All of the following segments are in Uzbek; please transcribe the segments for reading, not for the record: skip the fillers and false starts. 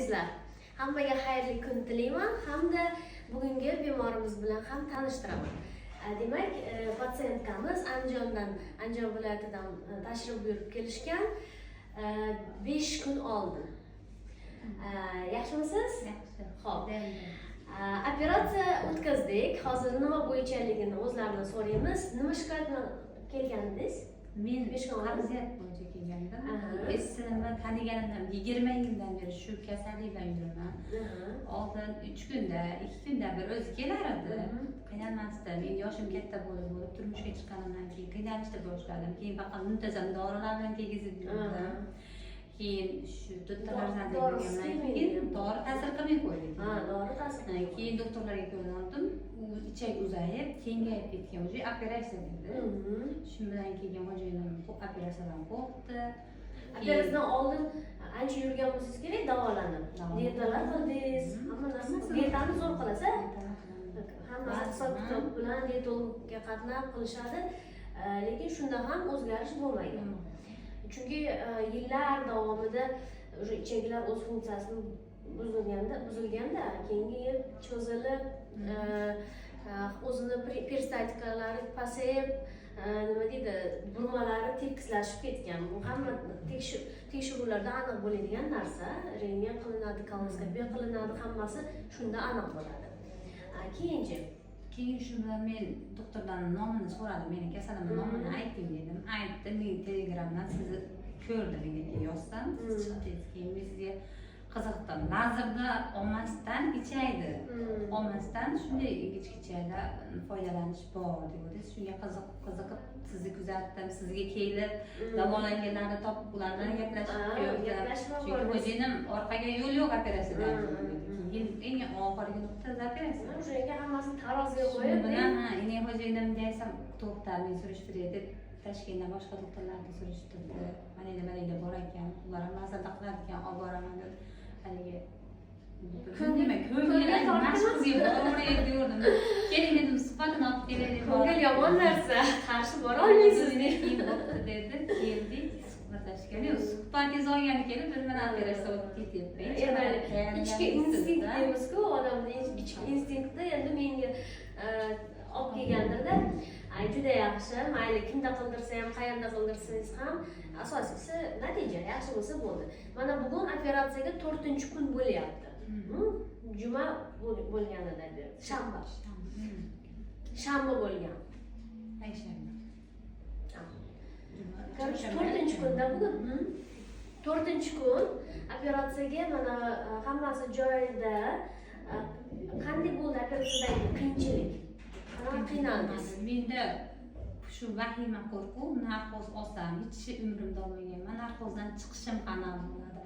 Azizlar, hammaga xayrli kun tilayman hamda bugungi bemorimiz bilan ham tanishtiraman. Demak, пациентка miz Andijondan, Andijon viloyatidan tashrif buyurib kelishgan 5 kun oldin. Yaxshimisiz? Yaxshi. Xo'p. Operatsiya o'tkazdik. Hozir nima bo'yichaligini o'zlaridan so'raymiz. Nima shikoyat bilan kelgandingiz? Men 5 kun oldin. Qabziyat bo'yicha kelgandim. Esimni taniganimdan 20 yildan beri shu kasallik bilan yuraman. Oldin 3 kunda, 2 kunda bir o'zi kelar edi. Qiynalmasdim. Endi yoshim katta bo'lib bo'lib, turmushga chiqqanimdan keyin qiynalishni boshladim. Keyin faqat muntazam dorilar bilan tegizib yurdim. Keyin shu to'rtta farzandli Dorisiz bo'lgandan kelmaydi. keyin dori ta'sir qilmay qo'ydi. Ha, dori ta'sir qildi. Keyin doktorlarga ko'rindim. U ichak uzayib, kengayib ketgan. Уже operatsiya dedi. Shu bilan keyin xo'jayinim operatsiyadan qo'rqdi. Operatsiyadan oldin ancha yurgan bo'lsangiz kerak davolanib. Davolanib. Dietalar qildingiz, hamma narsa. Hammasini. Dietani zo'r qilasiz. Hammasi hisob Mhm. kitob bilan dietologga qatnab qilishadi. Lekin shunda ham o'zgarish bo'lmagan. Chunki yillar davomida уже ichaklar o'z funksiyasini buzilganda kengayib, cho'zilib, o'zini peristaltikalari pasayib, nima deydi, burmalari tekislashib ketgan. Bu hamma tekshiruvlarda aniq bo'ladigan narsa. Rentgen qilinadi, kolonoskopiya qilinadi, hammasi shunda aniq bo'ladi. Keyinchi? Keyin shu bilan men doktordan nomini so'radim, meni kasalimni nomini ayting dedim. Aytdi, men Telegramdan sizni ko'rdim degan, yozsam, siz chiqdingiz. Keyin men sizga qiziqdim. Lazerda olmasdan ichaydi. Olmasdan shunday ingichka ichaklar foydalanish bor degandingiz. Shunga qiziqib sizni kuzatdim, sizga kelib davolanganlarni topib, ular bilan gaplashib ko'rdim. Gaplashib Chunki ko'rdingiz. xo'jayinim orqaga yo'l yo'q operatsiyadan. Keyin eng oxirgi nuqta operatsiya. O'shanga hammasini taroziga Shu qo'yib, bilan, ha, endi xo'jayinimga aytsam, to'xta, men surishtiray deb Toshkentdan boshqa doktorlarni surishtirdi. Mana endi, mana endi bor ekan, ular ham lazerda qilar ekan, olib boraman deb haligi Ko'ngil- nima ko'ngil ko'ngil tortdimi? qizga boray degandim. Keling dedim, suhbatini olib kelay deb. Ko'ngil yomon narsa, qarshi bora olmaysiz. Keyin bo'pti dedi, keldik suhbatlashgani. Suhbatingiz olgani kelib, biz bilan operatsiya o'tib ketyapti. Endi ichki instinkt deymizku, odamni ichki instinkti endi menga olib kelgandirda. Ay, juda yaxshi. Mayli, kimda qildirsa ham, qayerda qildirsangiz ham, asosiysi natija yaxshi bo'lsa bo'ldi. Mana bugun operatsiyaga to'rtinchi kun bo'lyapti. Juma bo'lganida, shanba, shanba bo'lgan. Payshanba. Короче, to'rtinchi kunda bugun. To'rtinchi kun operatsiyaga, mana hammasi joyida. Qanday bo'ldi operatsiyadagi qiyinchilik? Qanaqa qiynaldingiz? Menda shu vahima, qo'rquv, narkoz olsam, hech umrimda olmaganman, narkozdan chiqishim qanaqa bo'ladi,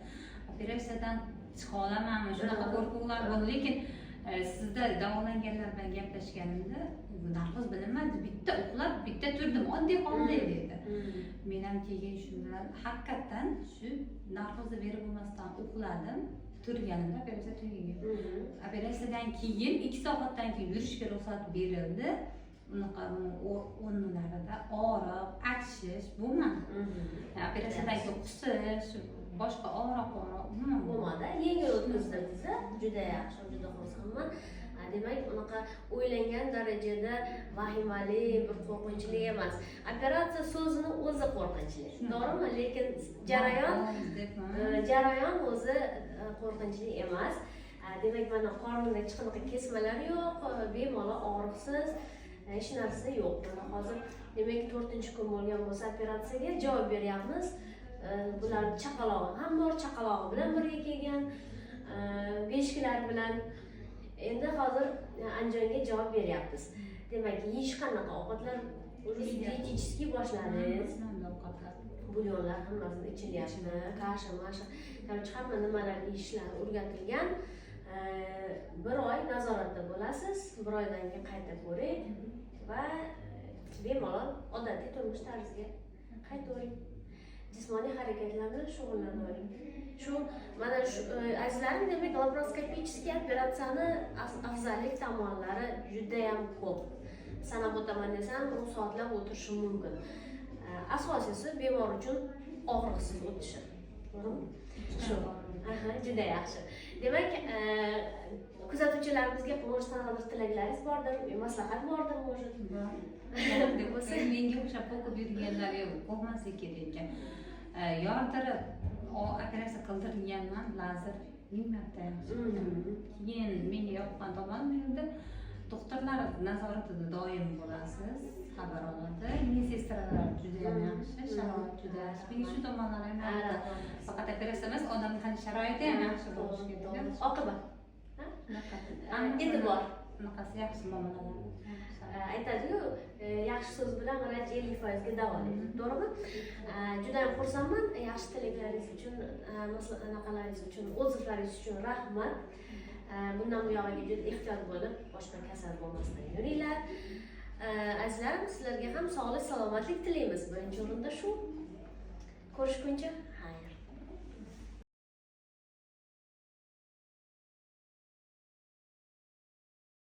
operatsiyadan chiqa olamanmi, shunaqa qo'rquvlar bo'ldi. Lekin sizda davolanganlar bilan gaplashganimda, bu narkoz bilinmadi, bitta uxlab, bitta turdim, oddiy holda dedi. Men ham keyin shu bilan haqiqatdan shu narkozni berib bo'lmasdan uxladim, turganimda operatsiya tugagan. Operatsiyadan keyin 2 soatdan keyin yurishga ruxsat berildi. Unaqa o'rnilarida og'riq, achishish bo'lmadi. Operatsiyadan keyin qusish, boshqa og'riq og'riq umuman Bo'lmadi, yengil o'tkazdingiz. Juda yaxshi, juda xursandman. Demak, unaqa o'ylangan darajada vahimali, bir qo'rqinchli emas. Operatsiya so'zini o'zi qo'rqinchli, to'g'rimi? Lekin jarayon deb jarayon o'zi qo'rqinchli emas. Demak, mana qornida hech qanaqa kesmalar yo'q, bemalol og'riqsiz, hech narsa yo'q. Mana hozir, demak, to'rtinchi kun bo'lgan bo'lsa operatsiyaga javob beryapmiz. Bular chaqalog'i ham bor, chaqalog'i bilan birga kelgan, beshiklar bilan. Endi hozir Andijonga javob beryapmiz. Demak, yeyish qanaqa ovqatlar, уже диетический boshladingiz? Ovqatlar. Bulyonlar hammasini ichilyapti, kasha masha, короче, hamma nimalar yeyishlar o'rgatilgan. Bir oy nazoratda bo'lasiz, bir oydan keyin qayta ko'ring va bemalol odatiy turmush tarziga qaytavering, jismoniy harakatlar bilan shug'ullanavering. Shu mana shu, azizlarim, demak, laparoskopический operatsiyani afzallik tomonlari judayam ko'p. Sanab o'taman desam, u soatlab o'tirishim mumkin. Asosiysi bemor uchun og'riqsiz o'tishi, to'g'rimi? Shu. Aha, juda yaxshi. Demak, kuzatuvchilarimizga, может, qanaqadir tilaklaringiz bordir, maslahat bordir, может. Deb bo'lsa, menga o'xshab qo'rqib yurganlar yo'q, qo'rqmaslik kerak ekan. Yordirib operatsiya qildirilganman, lazer ming marta yaxshi. Keyin menga yoqqan tomoni, bu yerda doktorlar nazoratida doim bo'lasiz, xabar oladi, медсестра lar judayam yaxshi, sharoit juda yaxshi. Menga shu tomonlari ham yoqdi. Faqat operatsiya emas, odamni hali sharoiti ham yaxshi bo'lishi kerak. Oqibat. Shunaqa. E'tibor. Bunaqasi yaxshi muomalalar. Aytadiyu, yaxshi so'z bilan vrach 50%ga davolaydi, to'g'rimi? Juda ham xursandman. Yaxshi tilaklaringiz uchun, anaqalaringiz uchun, отзыв laringiz uchun rahmat. Bundan buyog'iga juda ehtiyot bo'lib, boshqa kasal bo'lmasdan yuringlar. Azizlarim, sizlarga ham sog'lik, salomatlik tilaymiz. Birinchi o'rinda shu. Ko'rishguncha xayr.